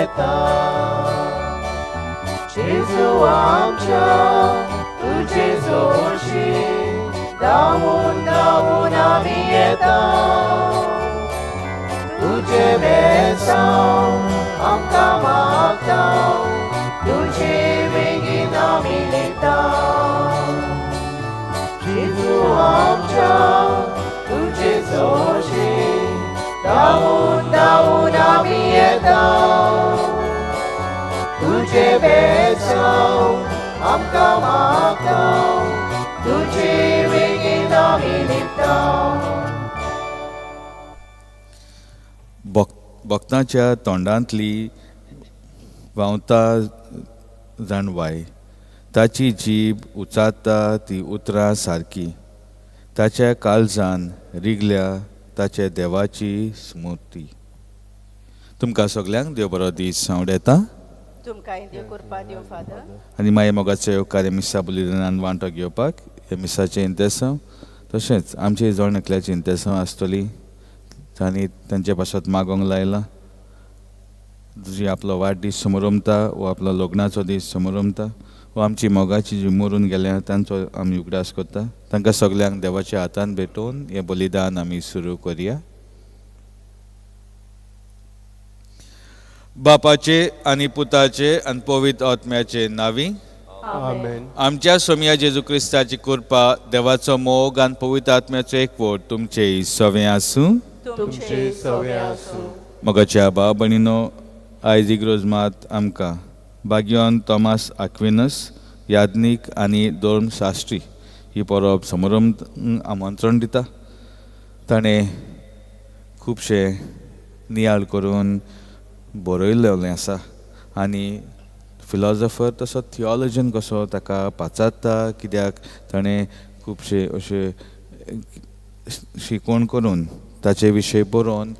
येता. जेजू आमच्या तुजे जोशी धांवून धांवून आमी येता. तुजे बेसांव आमकां मागता, तुजे बेगीन आमी लिपता. जेजू आमच्या तुजे जोशी धांवून धांवून आमी येता. तुजे बेसांव आमकां मागता, तुजे बेगीन आमी लिपता. भक्तांच्या तोंडांतली व्हांवता जाणवाय, ताची जीब उचारता ती उतरां सारकी, ताच्या काळजान रिगल्या ताच्या देवाची स्मृती. तुमकां सगल्यांक देव बरो दीस हांव येता. तुमकांय देव कृपा दिवं फादर. आनी मागीर मोगाचे येवकार मिसा बलिदानान वांटो घेवपाक ह्या मिसाचें इंतेसांव तशेंच आमचे जण एकल्याचें इंतेसांव आसतली तांणी तांचे पासत मागोंक लायलां. जी आपलो वाडदीस समरमता वो आपलो लग्नाचो दीस समरमता वो आमची मोगाची जी मरून गेल्या तांचो आमी उगडास करता. तांकां सगल्यांक देवाच्या हातान भेटोवन हें बलिदान आमी सुरू करुया. बापाचे आनी पुताचे आनी पवित्र आत्म्याचे नांवी आमेन. आमच्या सोमया जेजू क्रिस्ताची कृपा, देवाचो मोग आनी पवित्र आत्म्याचो एकवट तुमचे सवें आसूं. तुमचे सवे आसूं. मोगाच्या भाव भयणीनो, आयज इग्रोज मात आमकां बागियोन थॉमस आक्विनस याज्ञीक आनी धर्मशास्त्री ही परब समारंभ आमंत्रण दिता. ताणें खुबशे नियाळ करून बरयल्लें आसा आनी फिलॉजॉफर तसो थियोलॉजन कसो ताका पाचारता, कित्याक ताणें खुबशे अशे शिकवण करून ताचे विशय बरोवन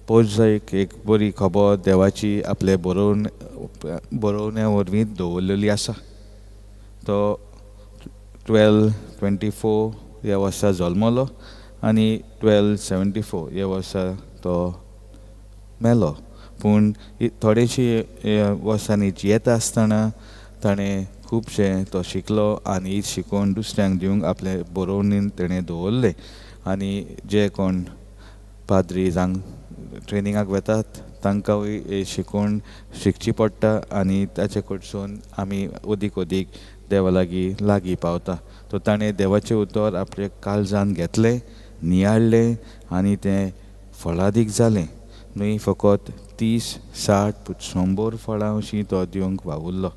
पोरसाक एक बरी खबर देवाची आपले बरोवण्या वरवीं दवरलेली आसा. तो 1224 ह्या वर्सा जल्मलो आनी 1274 ह्या वर्सा तो मेलो. पूण थोडेशी वर्सांनी जियेता आसतना ताणें खुबशें तो शिकलो आनी ही शिकोवन दुसऱ्यांक दिवंक आपले बरोवणीन तेणें दवरलें. आनी जे कोण पाद्री जांक ट्रेनिंगाक वेतात तांकांय शिकोवन शिकची पडटा आनी ताचे कडसून आमी अदीक अदीक देवा लागीं लागीं पावता. तो ताणें देवाचें उतर आपले काळजान घेतलें, नियाळ्ळें आनी तें फळादीक जालें. न्हय फकत 30, 60, 100 फळां अशीं तो दिवंक वावुरलो.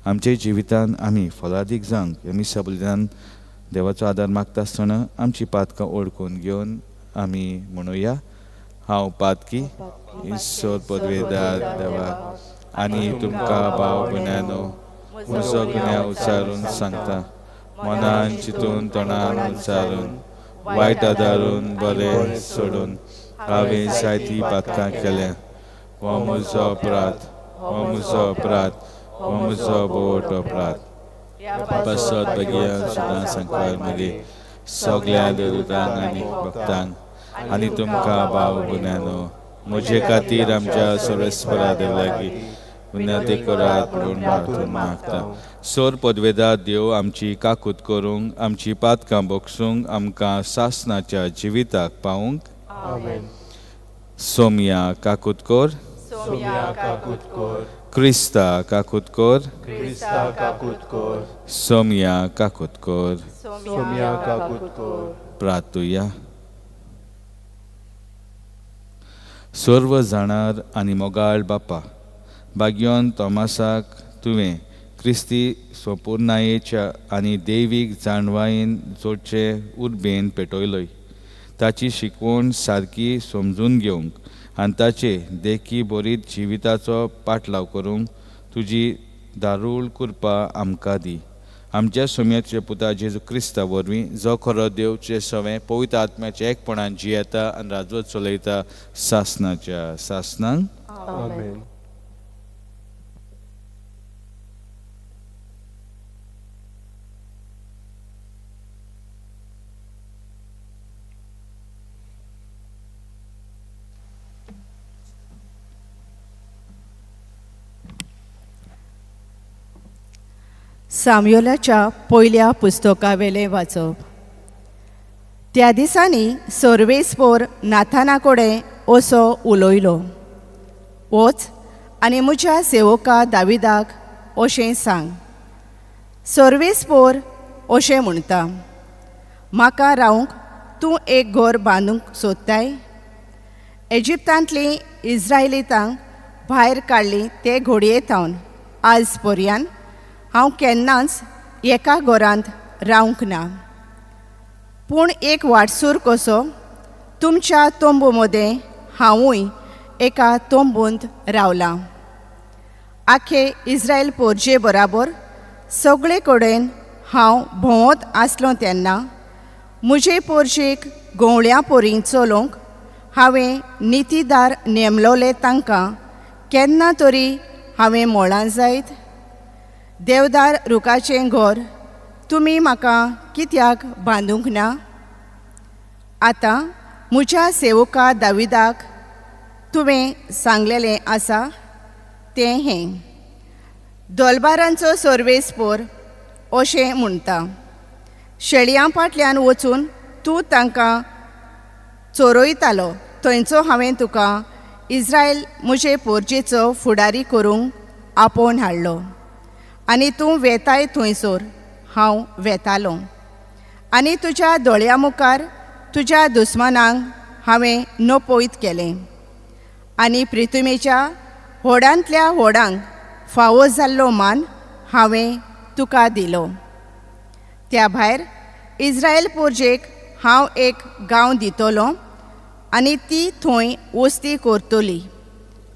आमच्या जिवितान आमी फळादीक जावंक ह्या मिसा बलिदान देवाचो आदार मागता आसतना आमची पातकां ओळखून घेवन आमी म्हणुया, हांव पातकी ईश्वर पदवेदार देवाक आनी तुमकां भाव भयणांनो म्हजो गुन्यांव उच्चारून सांगता, मनान चिंतून तोंडान उच्चारून वायट आदारून बरें सोडून हांवें जायतीं पातकां केल्या. हो म्हजो अपराध, हो म्हजो अपराध, हो म्हजो भोवट अपराध. पासत बेगीन सुद्दां सांगपाक मदीं सगल्या देवदूतांक आनी भक्तांक आनी तुमकां भाव भयणांनो म्हजे खातीर आमच्या सर्वेस्परा देव लागीं विनंती करात म्हणून प्रार्थना मागता. सोर पदवेदा देव आमची काकूत करूंक, आमची पातकां बोगसूंक, आमकां सासनाच्या जिविताक पावूंक. आमेन. सोमया काकूत कर. सोमया काकूत कर. क्रिस्ता काकूत कर. क्रिस्ता काकूत कर. सोमया काकूत कर. सोमया काकूत कर. प्रार्थुया. सर्व जाणार आनी मोगाळ बापा, बाग्योन थॉमसाक तुवें क्रिस्ती सोपूर्णायेच्या आनी देवीक जाणवायेन जोडचे उर्बेन पेटयलोय. ताची शिकवण सारकी समजून घेवंक आनी ताचे देखी बरीत जिविताचो पाटलाव करूंक तुजी दारूळ कृपा आमकां दी. आमच्या सोम्याचे पुता जेजू क्रिस्ता वरवीं, जो खरो देवचे सवें पवित्र आत्म्याच्या एकपणान जियेता आनी राजवत चलयता सासनाच्या सासनांक. आमेन. साम्योलाच्या पयल्या पुस्तकावेलें वाचप. त्या दिसांनी सर्वेस्पोर नाथाना कडेन असो उलयलो, वच आनी म्हज्या सेवका दाविदाक अशें सांग, सर्वेस्पोर अशें म्हणटा, म्हाका रावंक तूं एक घर बांदूंक सोदताय? एजिप्तांतलीं इस्रायलितांक भायर काडलीं ते घोडये थावन आज पर्यान हांव केन्नाच एका घरांत रावंक ना, पूण एक वाटसूर कसो तुमच्या तंबू मदें हांवूय एका तंबूंत रावलां. आखे इस्रायल पोरजे बराबर सगळे कडेन हांव भोंवत आसलो तेन्ना म्हजे पोरजेक गवळ्या पोरीं चलोवंक हांवें नितीदार नेमलोले तांकां केन्ना तरी हांवें मोळां जायत? देवदार रुखाचें घर तुमी म्हाका कित्याक बांदूंक ना? आतां म्हज्या सेवका दाविदाक तुवें सांगलेलें आसा तें हें, दोलबारांचो सर्वेस्पोर अशें म्हणटा, शेळयां फाटल्यान वचून तूं तांकां चोरयतालो थंयचो हांवें तुका इस्रायल म्हजे पोरजेचो फुडारी करूंक आपोवन हाडलो, आनी तूं वेताय थंयसर हांव वेतालो, आनी तुज्या दोळ्या मुखार तुज्या दुस्मानांक हांवें नपयत केलें, आनी प्रितुमेच्या व्हडांतल्या व्हडांक फावो जाल्लो मान हांवें तुका दिलो. त्या भायर इस्रायल पोरजेक हांव एक गांव दितलो आनी ती थंय वस्ती करतली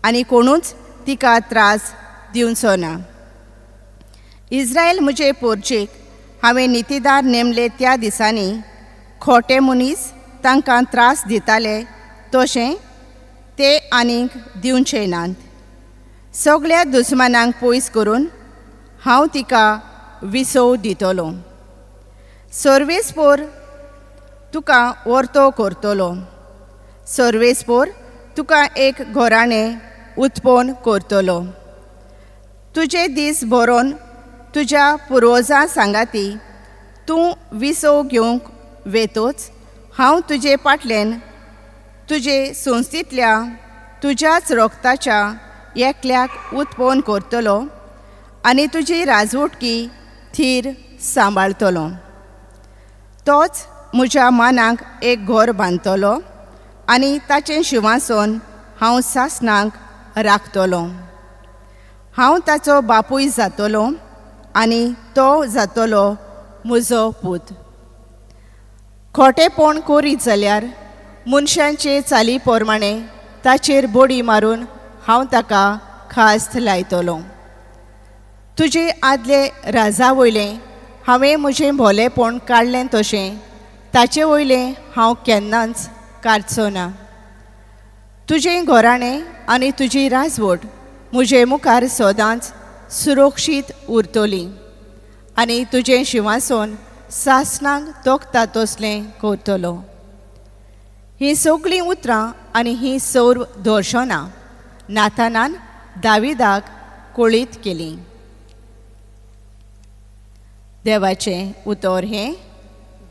आनी कोणूच तिका त्रास दिवचो ना. इस्रायल म्हजे पोरजेक हांवें नितीदार नेमले त्या दिसांनी खोटे मनीस तांकां त्रास दिताले तशें ते आनीक दिवचे नात. सगळ्या दुस्मानांक पयस करून हांव तिका विसव दितलो. सर्वेस्पोर तुका वर्तो करतलो, सर्वेस्पोर तुका एक घराणें उत्पन्न करतलो. तुजे दीस भरोन तुज्या पुर्वजां सांगाती तूं विसव घेवंक वेतोच हांव तुजे फाटल्यान तुजे संस्थेंतल्या तुज्याच रोगताच्या एकल्याक उत्पन्न करतलो आनी तुजी राजवटकी थीर सांबाळतलो. तोच म्हज्या मानाक एक घर बांदतलो आनी ताचें शिंवासन हांव सासणाक राखतलो. हांव ताचो बापूय जातलो आनी तो जातलो म्हजो पूत. खोटेपण करीत जाल्यार मनशांचे चाली प्रमाणे ताचेर बडी मारून हांव ताका खास्त लायतलो. तुजे आदले राजा वयलें हांवें म्हजें भोलेपण काडलें तशें ताचे वयलें हांव केन्नाच काडचो ना. तुजें घराणें आनी तुजी राजवट म्हजे मुखार सदांच सुरक्षीत उरतली आनी तुजें शिंवासन सासणाक तोखता तसलें करतलो. हीं सगळीं उतरां आनी हीं सर्व दर्शनां नाथानान दाविदाक कळीत केलीं. देवाचें उतर हें.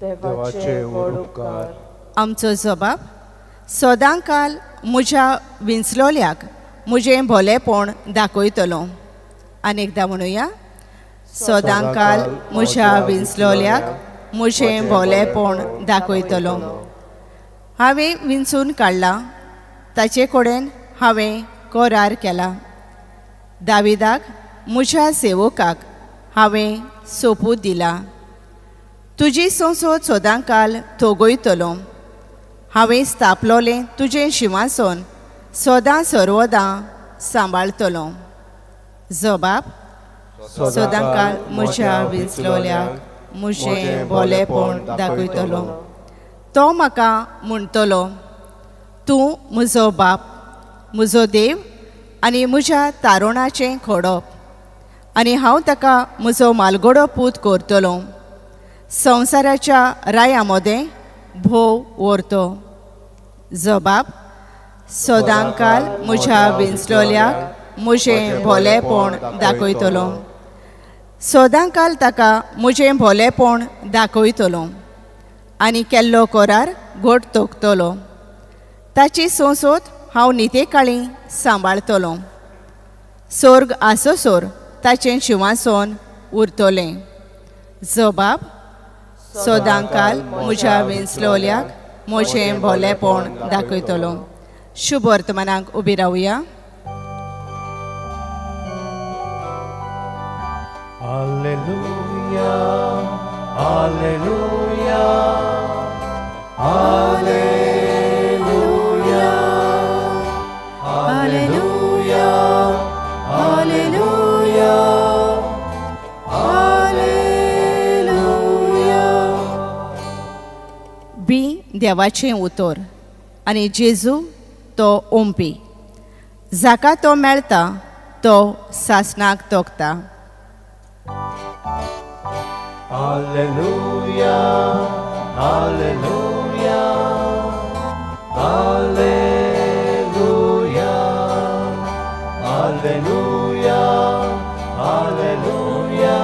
देवाचे व्हड उपकार. आमचो जबाब, सदांकाल म्हज्या विंचलोल्याक म्हजें भोलेपण दाखयतलो. आनी एकदां म्हणुया, सदांकाल म्हज्या विंचलोल्याक म्हजें भोलेपण दाखयतलो. हांवें विंचून काडला ताचे कडेन हांवें करार केला. दाविदाक म्हज्या सेवकाक हांवें सोपूत दिला. तुजी संसद सदांकाल थोगयतलो. हांवें स्थापलोलें तुजें शिंवासन सदां सर्वदां सांबाळतलो. जबाब, सदांकाल म्हज्या विंचलोल्याक म्हजें भोलेपण दाखयतलो. तो म्हाका म्हणटलो, तूं म्हजो बाप, म्हजो देव आनी म्हज्या तारुणाचें खोडप, आनी हांव ताका म्हजो मालगडो पूत करतलो. संवसाराच्या राया मदें भोव व्हरतो. जबाब, सदांकाल म्हज्या विंचलोल्याक म्हजें भोलेपण दाखयतलो. सदांकाल ताका म्हजें भोलेपण दाखयतलो आनी केल्लो करार घट तोखतलो. ताची संसद हांव नितेकाळी सांबाळतलो. सोर्ग आसोसोर ताचें शिंवासन उरतलें. जबाब सदांकाल म्हज्या विंचलोल्याक म्हजें भोलेपण दाखयतलो. शुभ वर्तमानाक उबी रावया. Alleluia, Alleluia, Alleluia, Alleluia, Alleluia, Alleluia. बी देवाचें उतर आनी जेजू तो ओंपी. जाका तो मेळटा तो सासणाक तोखता. Alleluia, Alleluia, Alleluia, Alleluia, Alleluia,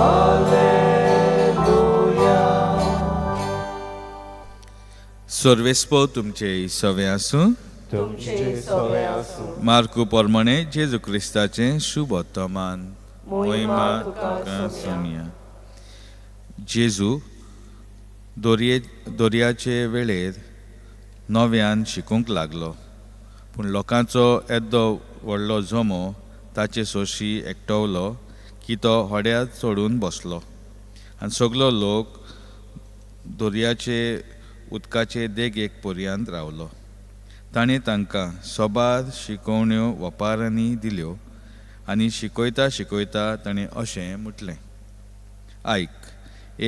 Alleluia. सर्वेस्पो तुमचे सवे आसूं. तुमचे सवे आसूं. मार्कू प्रमाणे जेजू क्रिस्ताचें शुभ वर्तमान. मोहिमा तुका सोनिया. जेजू दोरयाचे वेळेर नव्यान शिकूंक लागलो, पूण लोकांचो येदो व्हडलो जमो ताचे सोशी एकटवलो की तो होड्यार चडून बसलो आनी सगलो लोक दोरयाचे उदकाचे देगेक पर्यंत रावलो. ताणें तांकां सोबार शिकोवण्यो वपारांनी दिल्यो आनी शिकयता शिकयता ताणें अशें म्हटलें, आयक,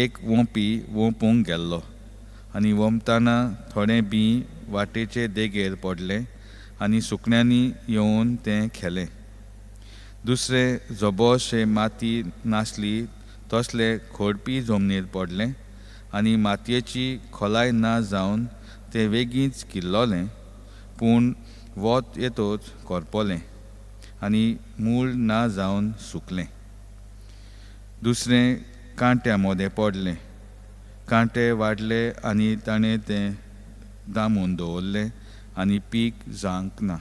एक वोंपी वोंपूंक गेल्लो आनी वोंपतना थोडें बीं वाटेचे देगेर पडलें आनी सुकण्यांनी येवन तें खेलें. दुसरें जबोशें माती नासली तसलें खोडपी जमनीर पडलें आनी मातयेची खोलाय ना जावन तें वेगींच किल्लोलें, पूण वत येतच करपलें आनी मूळ ना जावन सुकलें. दुसरें कांट्या मोदें पडलें. कांटे वाडले आनी ताणें तें दामून दवरलें आनी पीक जावंक ना.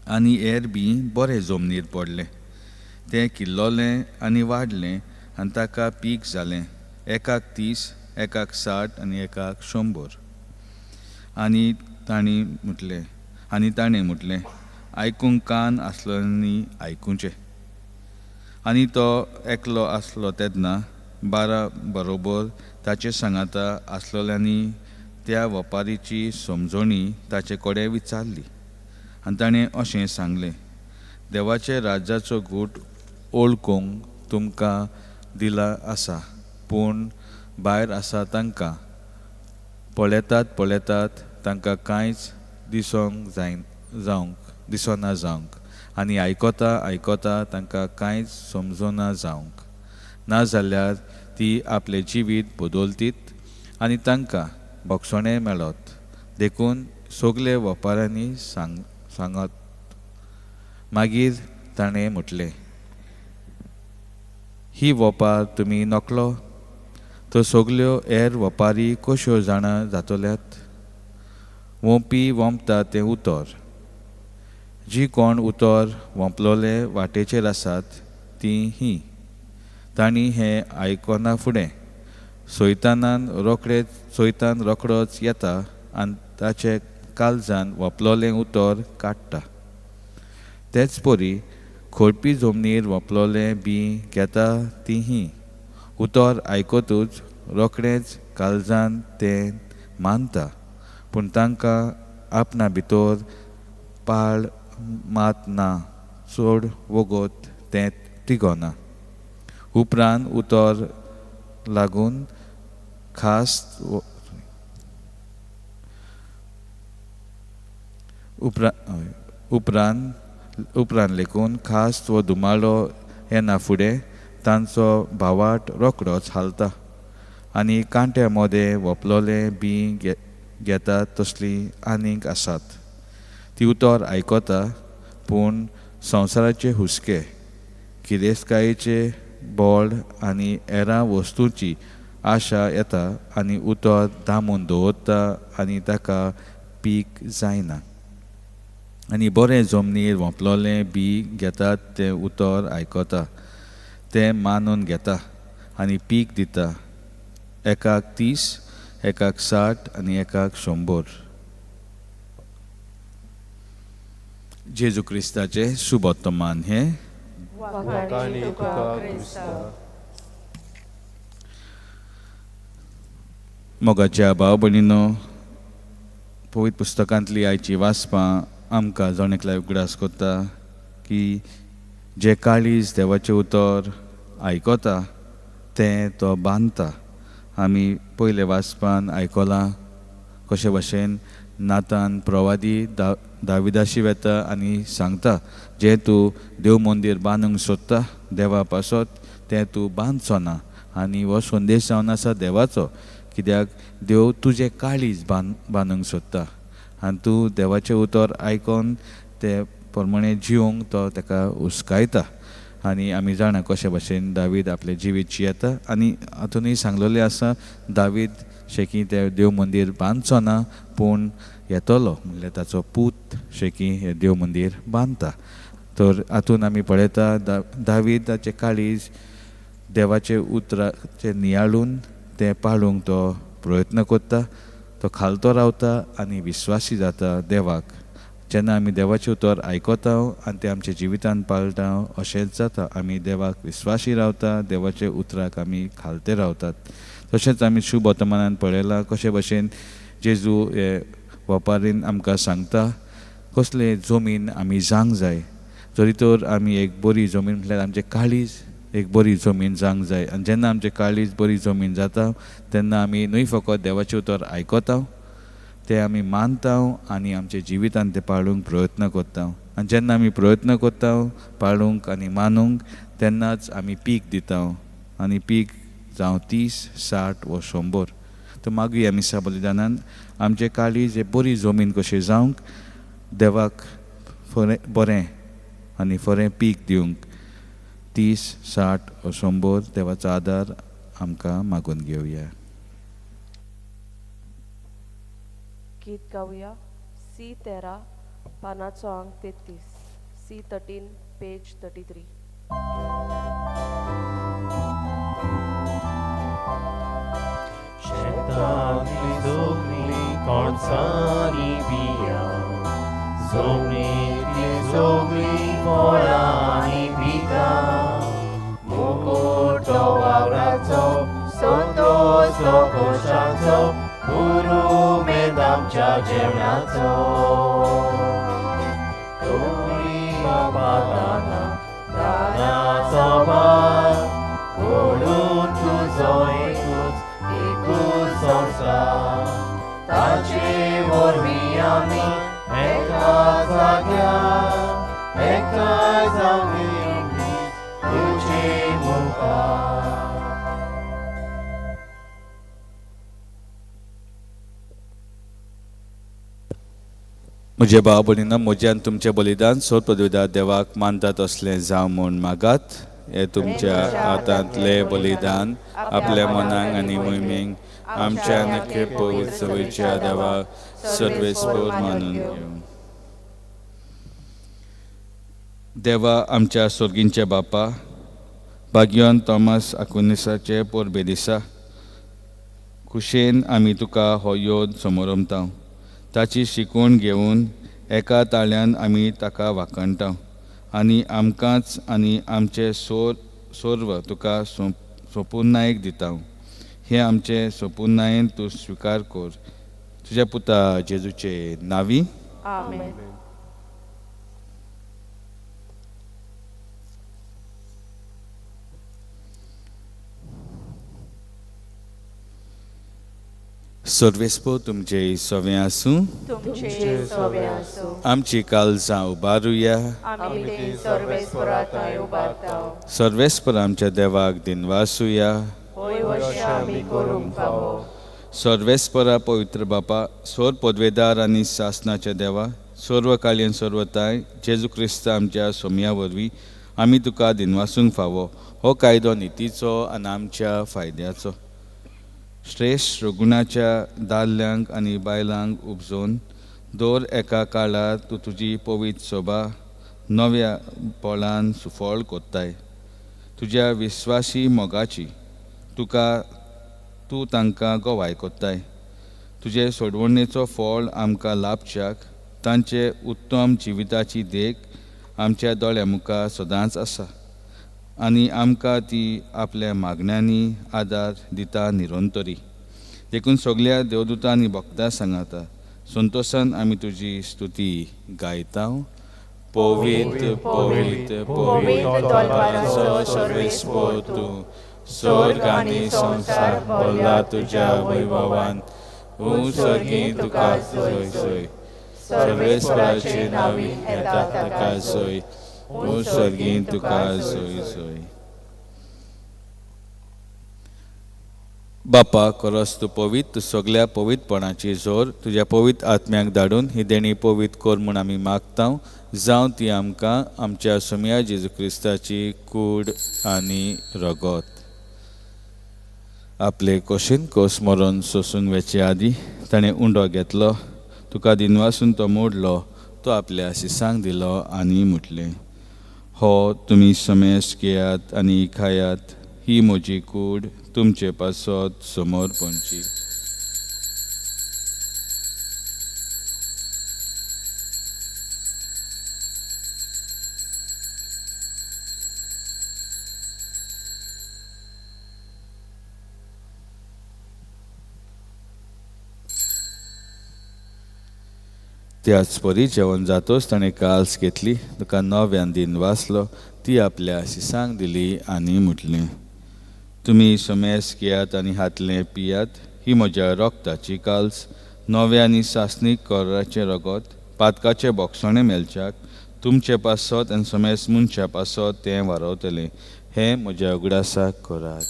आनी हेर बी बरें जमनीर पडलें. तें किल्लोलें आनी वाडलें आनी ताका पीक जालें, एकाक 30, एकाक 60 आनी एकाक 100. आनी ताणें म्हटलें, आयकूंक कान आसलोनी आयकुचें. आनी तो एकलो आसलो तेन्ना 12 बरोबर ताचे सांगाता आसलोल्यांनी त्या वपारीची समजणी ताचे कडेन विचारली आनी ताणें अशें सांगलें, देवाचे राज्याचो गूट ओळखूंक तुमकां दिला आसा, पूण भायर आसा तांकां पळयतात पळयतात तांकां कांयच दिसोंक जावंक दिसना जावंक आनी आयकता आयकता तांकां कांयच समजना जावंक. नाजाल्यार ती आपलें जिवीत बदलतीत आनी तांकां भोगसणें मेळत. देखून सगळे वपारांनी सांगत. मागीर ताणें म्हटलें, ही वपार तुमी नकलो तर सगल्यो हेर वपारी कश्यो जाणा जातल्यात? वोंपी वोंपता तें उतर. जी कोण उतर वोंपलोले वाटेचेर आसात ती ही. तांणी हें आयकना फुडें सैतान रोखडोच येता आनी ताचे काळजान वोंपलोलें उतर काडटा. तेच परी खोडपी जमनीर वोंपलोलें बीं घेता ती ही. उतर आयकतूच रोखडेंच काळजान तें मानता, पूण तांकां आपणा भितर पाळ मात ना, चड वगत तें तिगना. उपरांत उतर लागून खास उपरांत लेखून खास वो धुमाळो येना फुडें तांचो भावाट रोखडोच हालता आनी कांट्या मोदें वोंपलोलें बीं घेतात तसलीं आनीक आसात. ती उतर आयकता, पूण संवसाराचे हुस्के, गिरेस्तकायेचे बोळ आनी हेरां वस्तूंची आशा येता आनी उतर दामून दवरता आनी ताका पीक जायना. आनी बरें जमनीर वोंपलोलें बी घेतात तें उतर आयकता, तें मानून घेता आनी पीक दिता, एकाक 30, एकाक 60 आनी एकाक 100. जेजू क्रिस्ताचें शुभवर्तमान हें. वाखाणी तुका क्रिस्ता. मोगाच्या भाव भयणीनो, पवित्र पुस्तकांतली आयची वाचपां आमकां जण एकल्या उगडास करता की जे काळीज देवाचें उतर आयकता तें तो बांदता. आमी पयले वाचपान आयकलां कशे भशेन नातान प्रवादी दाविदाशी वेता आनी सांगता, जें तूं देव मंदीर बांदूंक सोदता देवा पासत तें तूं बांदचो ना. आनी हो संदेश जावन आसा देवाचो, कित्याक देव तुजें काळीज बांदूंक सोदता आनी तूं देवाचें उतर आयकोन ते प्रमाणे जिवंक तो ताका हुस्कायता. आनी आमी जाणा कशे भशेन दावीद आपलें जिवीत जियेता. आनी हातूनय सांगलेलें आसा दावीद शेकी तें देव मंदीर बांदचो ना पूण येतलो म्हणल्यार ताचो पूत शेकी हें देव मंदीर बांदता. तर हातून आमी पळयता दावीदाचें काळीज देवाचें उतराचें नियाळून तें पाळूंक तो प्रयत्न करता, तो खालतो रावता आनी विस्वासी जाता देवाक. जेन्ना आमी देवाचें उतर आयकता आनी तें आमच्या जिवितान पाळटा अशेंच जाता, आमी देवाक विस्वासी रावता, देवाच्या उतराक आमी खालते रावतात. तशेंच आमी शुभ वर्तमानान पळयलां कशे भशेन जेजू हे वपारीन आमकां सांगता कसले जमीन आमी जावंक जाय. जरी तर आमी एक बरी जमीन म्हटल्यार आमचें काळीज एक बरी जमीन जावंक जाय. आनी जेन्ना आमचें काळीज बरी जमीन जाता तेन्ना आमी न्हय फकत देवाचें उतर आयकता, तें आमी मानता आनी आमच्या जिवितान तें पाळूंक प्रयत्न करता. आनी जेन्ना आमी प्रयत्न करता पाळूंक आनी मानूंक तेन्नाच आमी पीक दिता आनी पीक जावं 30, 60 वा 100. तर मागीर आमी मिसा बलिदानान आमचें काळीज हें बरी जमीन कशें जावंक देवाक बरें आनी बरें पीक दिवंक 30, 60 वा 100 देवाचो आदार आमकां मागून घेवया. गीत गावया C13 पानाचो आंक 33, C13 page 33. शेतांतली जोगली कोणसांनी बियां, जमनींतली जोगली फळांनी पिकां, मुकुट तो वावराचो, संतोष तो कोशाचो, उमेद आमच्या जेवणाचो. तोरी बाबा दानाचो भार, म्हणून तुजो एकूच एकूच संवसार, ताचे वरवीं आमी एका जाग्यार एका जावं तुजे मुखार. म्हजे भाव भयणीनो, म्हजें आनी तुमचें बलिदान सोद पदवीदार देवाक मानतात असलें जावं म्हूण मागात. हें तुमच्या हातांतलें बलिदान आपल्या मनाक आनी मोहिमेक आमच्या नखे पवित्र सवयच्या देवाक सर्वेस्पोर मानून घेवं. देवा आमच्या सोर्गींच्या बापा, भाग्यवान थॉमस आकुनिसाचे परबे दिसा खुशेन आमी तुका हो योद समोरमता. ताची शिकवण घेवन एका ताळ्यान आमी ताका वाखणटा आनी आमकांच आनी आमचे सोर्व तुका सोपुनायक दिता. हें आमचें सोपुनायन तूं स्विकार कर तुज्या पुता जेजूचे नांवी. आमेन. सर्वेस्पो तुमचे सवे आसूं, तुमचे सवे आसूं. आमची काळजां उबारुया. आमी ती सर्वेस्परा थंय उबारता. सर्वेस्पर आमच्या देवाक दिनवासुया. होय वशे आमी करूंक फावो. सर्वेस्परा पवित्र बापा, सोर पदवेदार आनी सासनाच्या देवा, सर्वकालीन सर्वताय जेजू क्रिस्त आमच्या सोम्या वरवीं आमी तुका दिनवासूंक फावो. हो कायदो नितीचो आनी आमच्या फायद्याचो. श्रेश्ठ रघुणाच्या दादल्यांक आनी बायलांक उपजोवन दर एका काळार तूं तुजी पवित्र सोबा नव्या बळान सुफळ कोत्ताय. तुज्या विस्वासी मोगाची तुका तूं तांकां गवाय कोत्ताय. तुजे सोडवणेचो फळ आमकां लाभच्याक तांचे उत्तम जिविताची देख आमच्या दोळ्या मुखार सदांच आसा आनी आमकां ती आपल्या मागण्यांनी आदार दिता निरंतरी. देखून सगल्या देवदूतां आनी भक्तां सांगाता संतोशान आमी तुजी स्तुती गायता. पवित्र पवित्र पवित्र तोलपाराचो सर्वेस्पोर तूं, स्वर्ग आनी संवसार भरला तुज्या वैभवान. ऊंच स्वर्गी तुका सोय सोय, सर्वेस्पराचे नांवी येता ताका सोय, ऊंच स्वर्गी तुका सोय सोय. बापा खरोच तूं पवित्र, तूं सगल्या पवित्रपणाची जोर. तुज्या पवित्र आत्म्याक धाडून ही देणी पवित्र कर म्हूण आमी मागता. जावं ती आमकां आमच्या सोमया जेजू क्रिस्ताची कूड आनी रगत. आपले कोशीन कोस मरण सोसूंक वेचे आदीं ताणें उंडो घेतलो, तुका दिनवासून तो मोडलो, तो आपल्या शिसांक दिलो आनी म्हटलें, हो तुमी समेस घेयात आनी खायात, ही म्हजी कूड तुमचे पासत समोर पणची. त्याच परी जेवण जातोच ताणें काल्स घेतली, तुका नव्यान दिन वाचलो, ती आपल्या शिसांक दिली आनी म्हटलें, तुमी समेस घेयात आनी हातलें पियात, ही म्हज्या रक्ताची काल्स, नव्या आनी सासणीक कराचें रगत, पातकाचें बोगसणें मेळच्याक तुमचे पासत आनी समेस मनशा पासत तें वारवतलें. हें म्हज्या उगडासाक करात.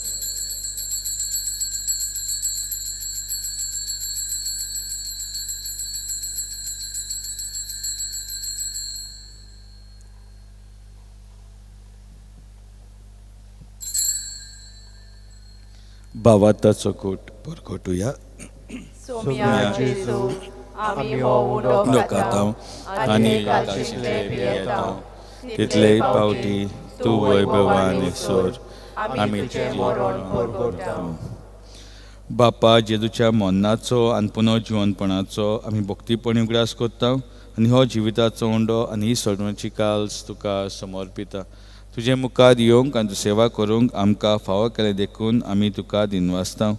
भावार्थाचो कोट परगटुया. सोम्या जेजू, आमी हो उंडो खातांव आनी कालशितले पियेतांव, तितले पावटी तूं वैभवान सोर, आमी तुजें मरण परगटता. बापा जेजूच्या मरणाचो आनी पुनर्जिवनपणाचो आमी भक्तीपणी उगडास करता आनी हो जिविताचो उंडो आनी ही सोडवण्याची काल्स तुका समर्पिता. तुजे मुखार येवंक आनी सेवा करूंक आमकां फावो केलें देखून आमी तुका दिनवासता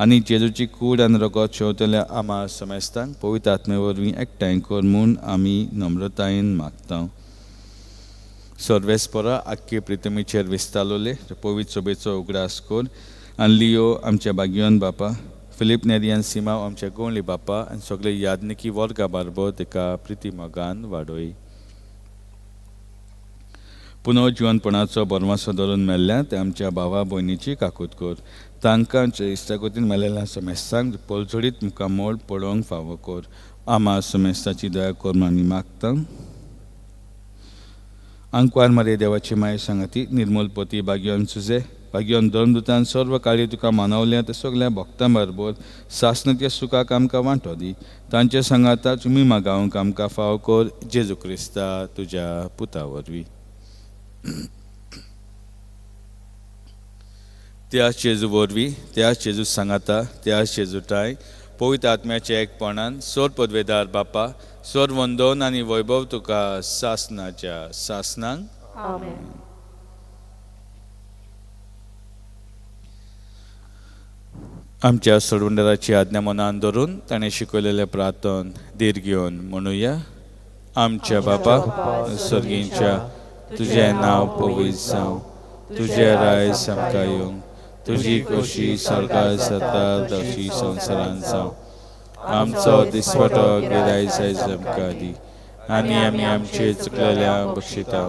आनी जेजूची कूड आनी रगत शेवतल्या आमा समेस्तांक पवित्र आत्मे वरवीं एकठांय कर म्हूण आमी नम्रतायेन मागता. सर्वेस्परा आख्खे प्रितमीचेर विस्तालोले पवित्र सोबेचो उगडास कर आनी लियो आमच्या बागियोन बापा, फिलीप नेरी आनी सिमाव आमच्या गोंवली बापा आनी सगळे यादनिकी वर्गा बारबो तेका प्रिती मोगान वाडोय. पुनर्जिवनपणाचो बरमासो धरून मेल्ल्या ते आमच्या भावा भयणीची काकूत कर, तांकां आमच्या इश्टागतीन मेलेल्या समेस्तांक पलजडीत मुखामोळ पळोवंक फावो कर. आमा समेस्ताची दया कर म्हूण आमी मागता. आंकवार मारये देवाची माये सांगाती निर्मूलपती बागियोन सुजे बागियोन धर्मदूतान सर्व कार्य तुका मानवल्या ते सगल्या भक्तां बरोबर सासणाच्या सुखाक आमकां वांटो दी. तांचे सांगाता तुमी मागावंक आमकां फावो कर, जेजू क्रिस्ता तुज्या पुता वरवीं. त्याच जेजू वरवीं, त्याच जेजू सांगाता, त्याच जेजूटाय पवित्र आत्म्याच्या एकपणान सोर पदवेदार बापा, सोर वंदोन आनी वैभव तुका सासणाच्या सासणांक. आमेन. आमच्या सोडवणदाराची आज्ञा मनान धरून ताणें शिकयलेलें प्रार्थन धीर घेवन म्हणुया. आमच्या बापा सर्गींच्या, तुजें नांव पवित्र जावं, तुजें रायस आमकां येवं, तुजी खोशी सरकार जाता तशी संवसारांत जावं. आमचो दिसवटो गिरायक आयज आमकां दी आनी आमी आमचे चुकलेल्या बक्षिता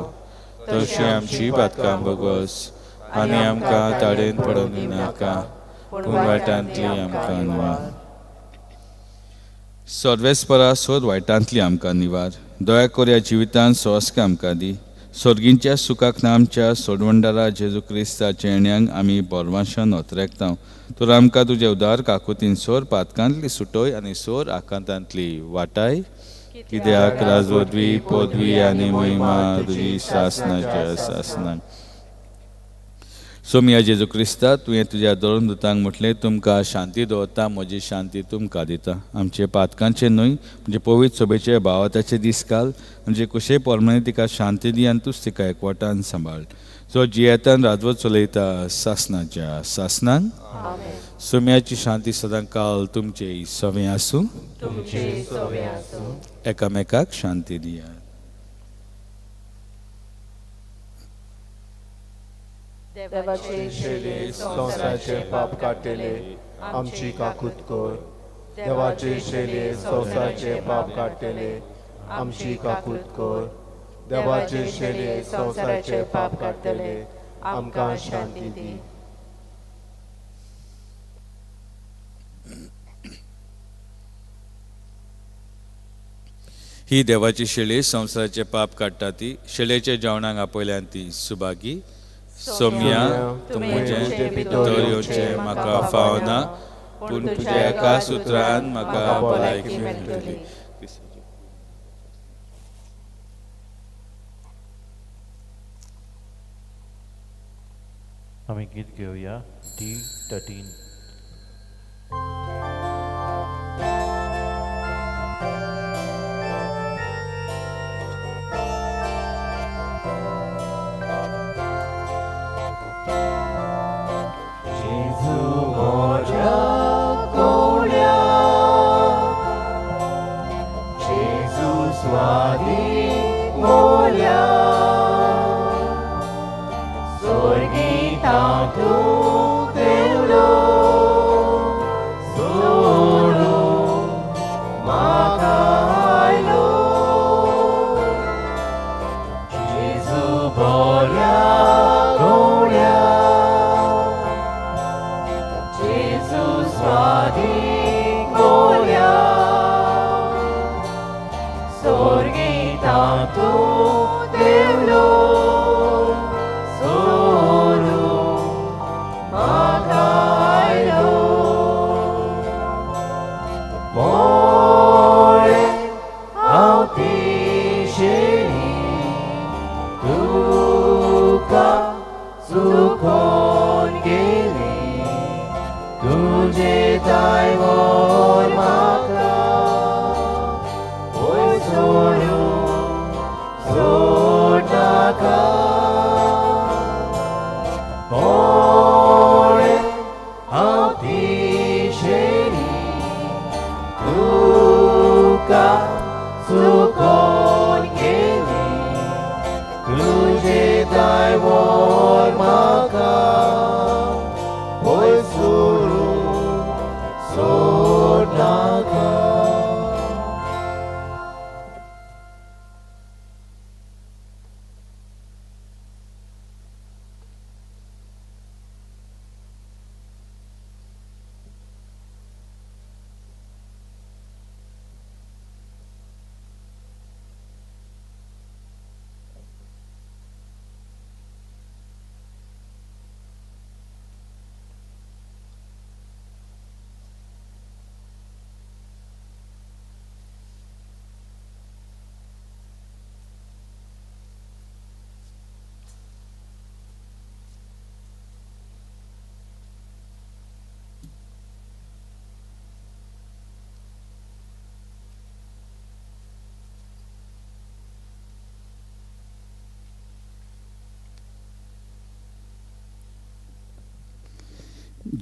तशी आमची पातकां बगस आनी आमकां ताडेन पडून दिनाका, पूण वायटांतली आमकां निवार. सर्वेस्परा सोद वायटांतली आमकां निवार. दया कर ह्या जिवितांत सोंसकां आमकां दी, सोर्गींच्या सुखाक नामच्या सोडवंडारा जेजू क्रिस्ताच्या येण्यांक आमी बोरवाशान ओतरेकता. तर आमकां तुजे उदार काकुतीन सोर पातकांतली सुटोय आनी सोर आकांतांतली वाटाय. कित्याक राजवदवी पदवी आनी महिमा तुजी सासनाच्या सासनाक. सोमिया जेजू क्रिस्ता, तुवें तुज्या धर्मदूतांक म्हटलें, तुमकां शांती दवरता, म्हजी शांती तुमकां दिता. आमचे पातकांचे न्हय म्हणजे पवित्र सभेचे भावाताचे दीस काल म्हणजे कुशे प्रमाणे तिका शांती दी आनी तूंच तिका एकवटान सांबाळ. जो जियेतान राजवत चलयता सासनाच्या सासनान. सोम्याची शांती सदां काल तुमचे सवें आसूं. एकामेकाक शांती दिया. देवाचे शेले संवसाराचे पाप काडटले आमची काकूत कर. देवाचे शेले संवसाराचे पाप काडटले आमची काकूत कर. देवाचे शेले संवसाराचे पाप काडटले आमकां शांती दी. ही देवाची शेळी संवसाराचे पाप काडटा ती शेळेच्या जेवणाक आपयल्यान ती सुभागी. सोम्या, तूं म्हजें भितर येवचें म्हाका फावना, पूण तुज्या एका सुत्रान म्हाका भलायकी मेळटली. आमी गीत घेवया D13.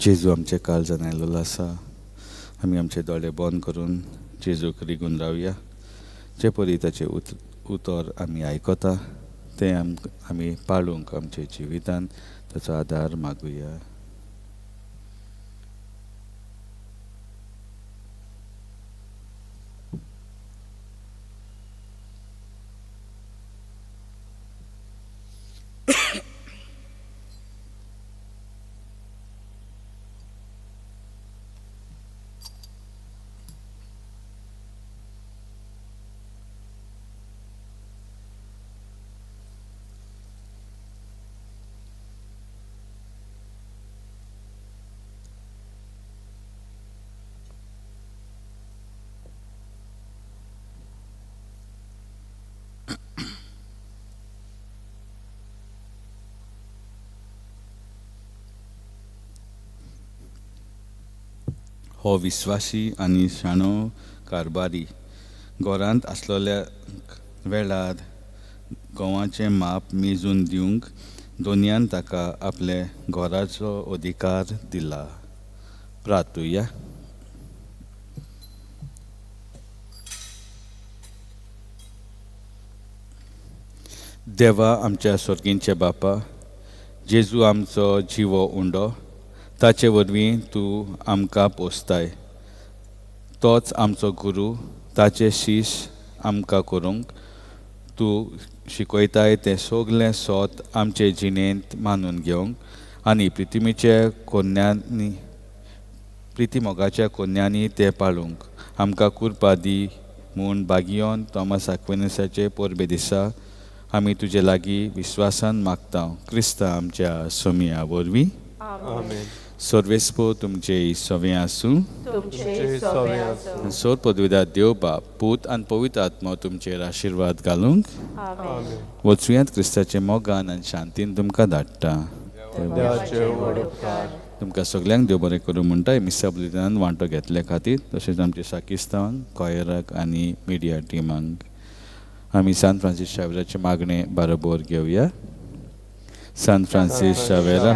जेजू आमचे काळजान आयलेलो आसा. आमी आमचे दोळे बंद करून जेजूक रिगून रावया. जे परी ताचें उतर आमी आयकता तें आमी पाळूंक आमच्या जिवितान ताचो आदार मागुया. हो विस्वासी आनी शाणो कारबारी घरांत आसलेल्या वेळार गोवाचें माप मेजून दिवंक दोनयान ताका आपले घराचो अधिकार दिला. प्रार्थुया. देवा आमच्या स्वर्गींचे बापा, जेजू आमचो जिवो उंडो, ताचे वरवीं तूं आमकां पोसताय. तोच आमचो गुरू, ताचे शीश आमकां करूंक तूं शिकयताय तें सगलें सोत आमचे जिणेंत मानून घेवंक आनी प्रितिमीच्या कोन्यांनी प्रिती मोगाच्या कोन्यांनी तें पाळूंक आमकां कुरपा दी म्हूण बागियोन थॉमस आक्विनसाचे परबे दिसा आमी तुजे लागीं विस्वासान मागता, क्रिस्ता आमच्या सोमिया वरवीं. आमेन. सर्वेस्पो तुमचे सवें आसूं. तुमचे सवे आसूं. सोर पदवीदार देव बाप, पूत आनी पवित्र आत्मो तुमचेर आशिर्वाद घालूंक. आमेन. वचुयात क्रिस्ताचे मोगान आनी शांतीन तुमकां धाडटा. देवाचे व्हड उपकार. तुमकां सगल्यांक देव बरें करूं म्हणटा. मिसा बुलिदान वांटो घेतले खातीर तशेंच आमचे साकिस्तांक, कॉयराक आनी मिडिया टिमांक आमी सान फ्रांसीस शावेराचे मागणें बरोबर घेवया. सान फ्रांसीस शावेरा,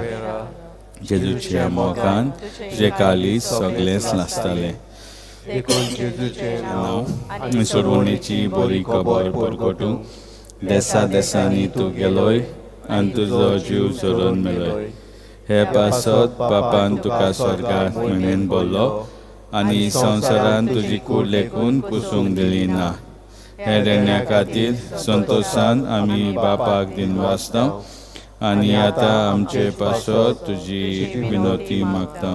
जेजूच्या मोगान तुजें काळीज सगळेंच नासतालें, देखून जेजूचें नांव आनी सोडवणेची बरी खबर परगटूंक देसा देसांनी तूं गेलोय आनी तुजो जीव झरोवन मेलोय. हे पासत बापान तुका स्वर्गात म्हयनेन बोल्लो आनी संवसारान तुजी कूड लेखून कुसूंक दिली ना. हे देण्या खातीर संतोशान आमी बापाक दिनवासता आनी आतां आमचे पासत तुजी विनोती मागता.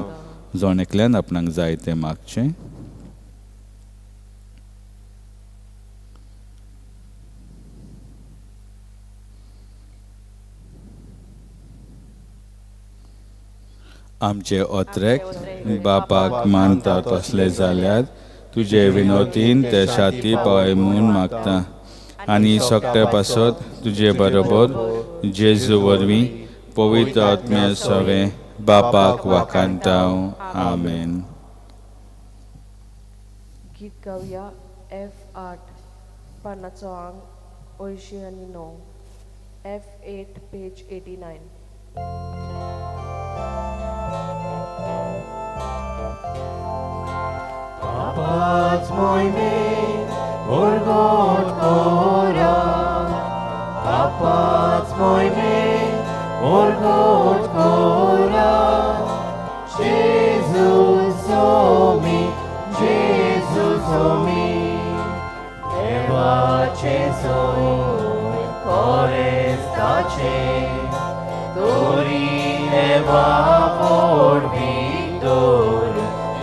जण एकल्यान आपणाक जाय तें मागचें. आमचे ओत्रेक बापाक मानता तसले जाल्यार तुजे विनोतीन ते शाती पावय म्हूण मागता आनी सगळे पासत तुजे बरोबर जेजू वरवीं पवित्र आत्म्या सवें बापाक वाखाणता. आमेन. गीत गावया F8, पानाचो आंग 89, F8 page 89. पापाच मोयमे ओरगोट कोरा, पापाच मोयमे ओरगोट कोरा, Jesus omi, Jesus omi, देवाचे सोय कोरेस्ताचे, तोरी देवा फोड भितर,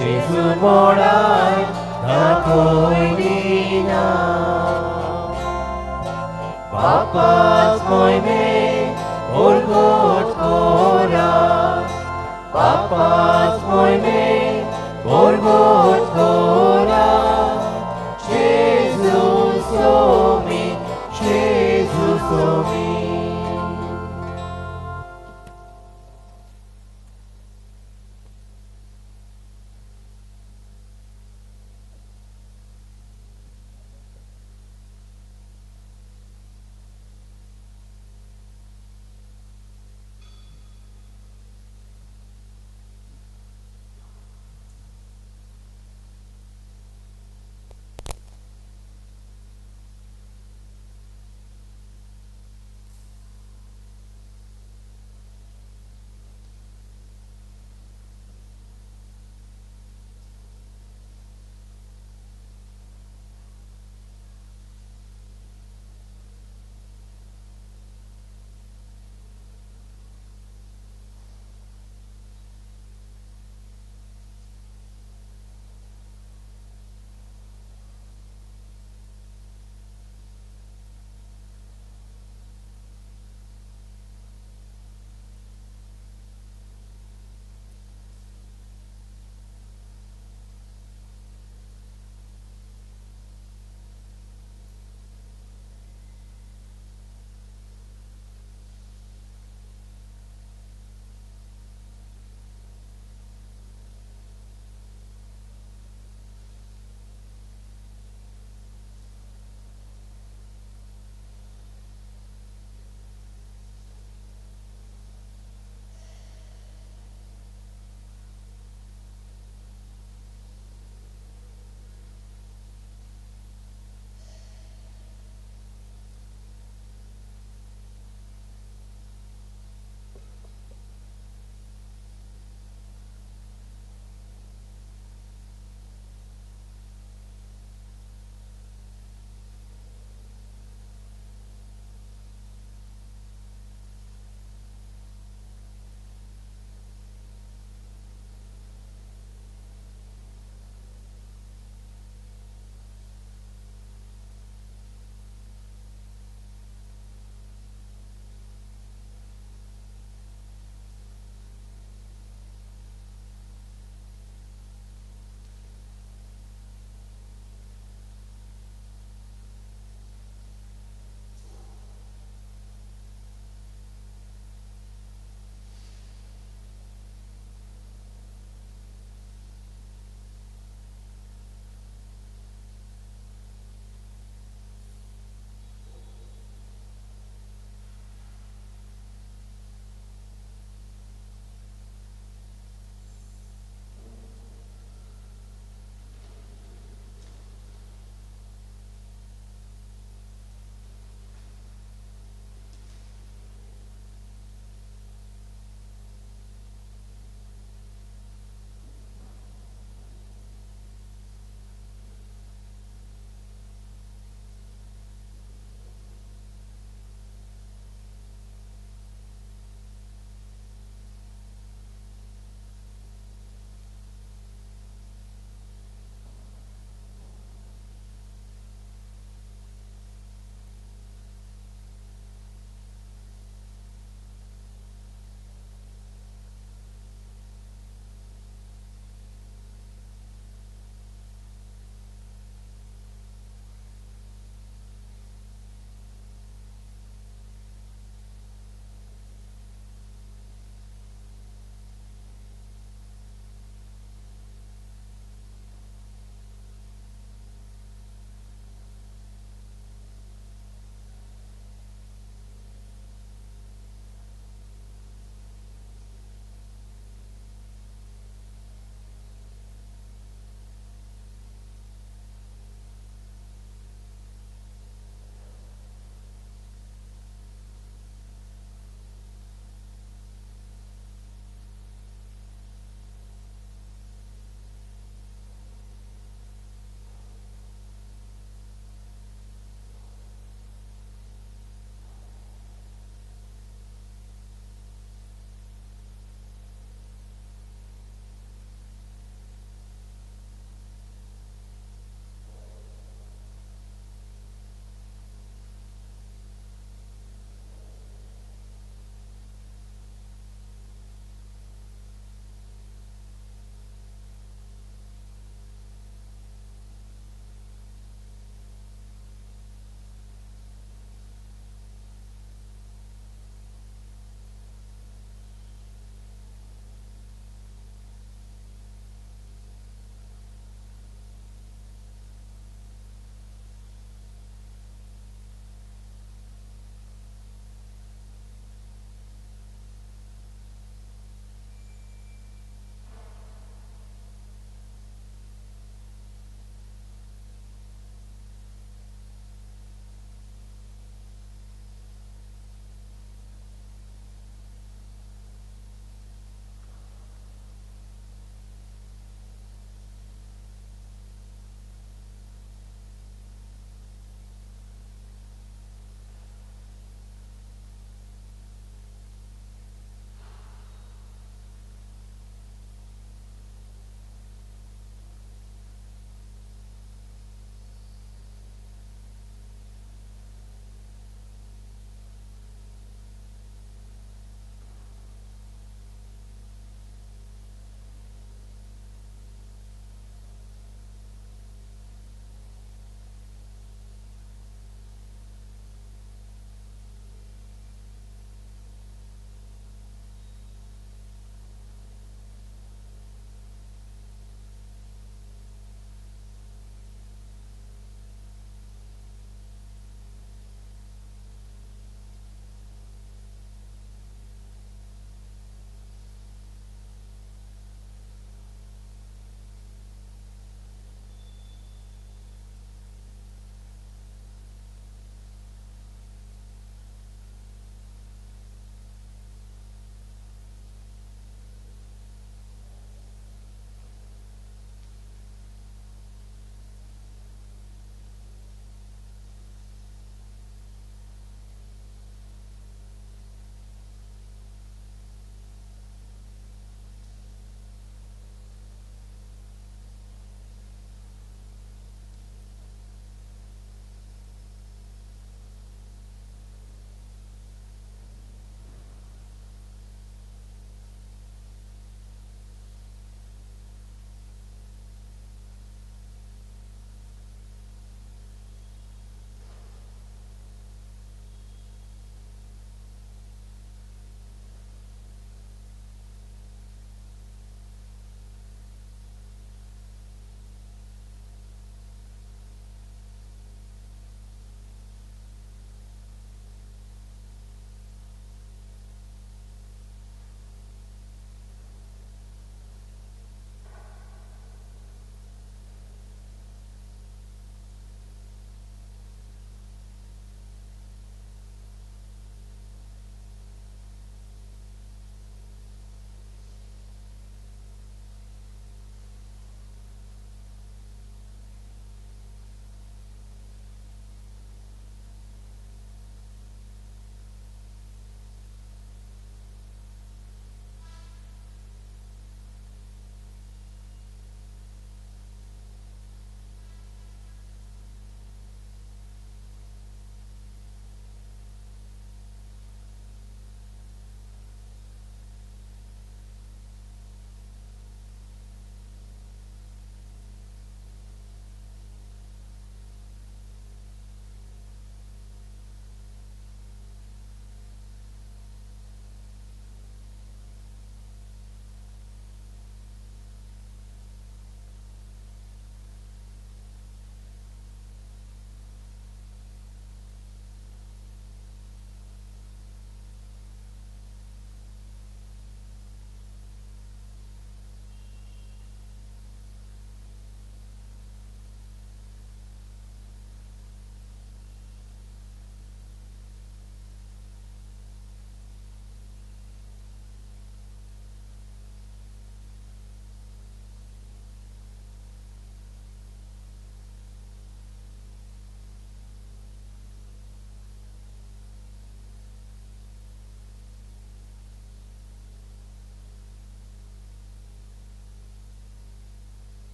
जेजू मोडाय दाखयली ना. बापाच मोयमे ओरगोट कोरा, बापाच मोयमे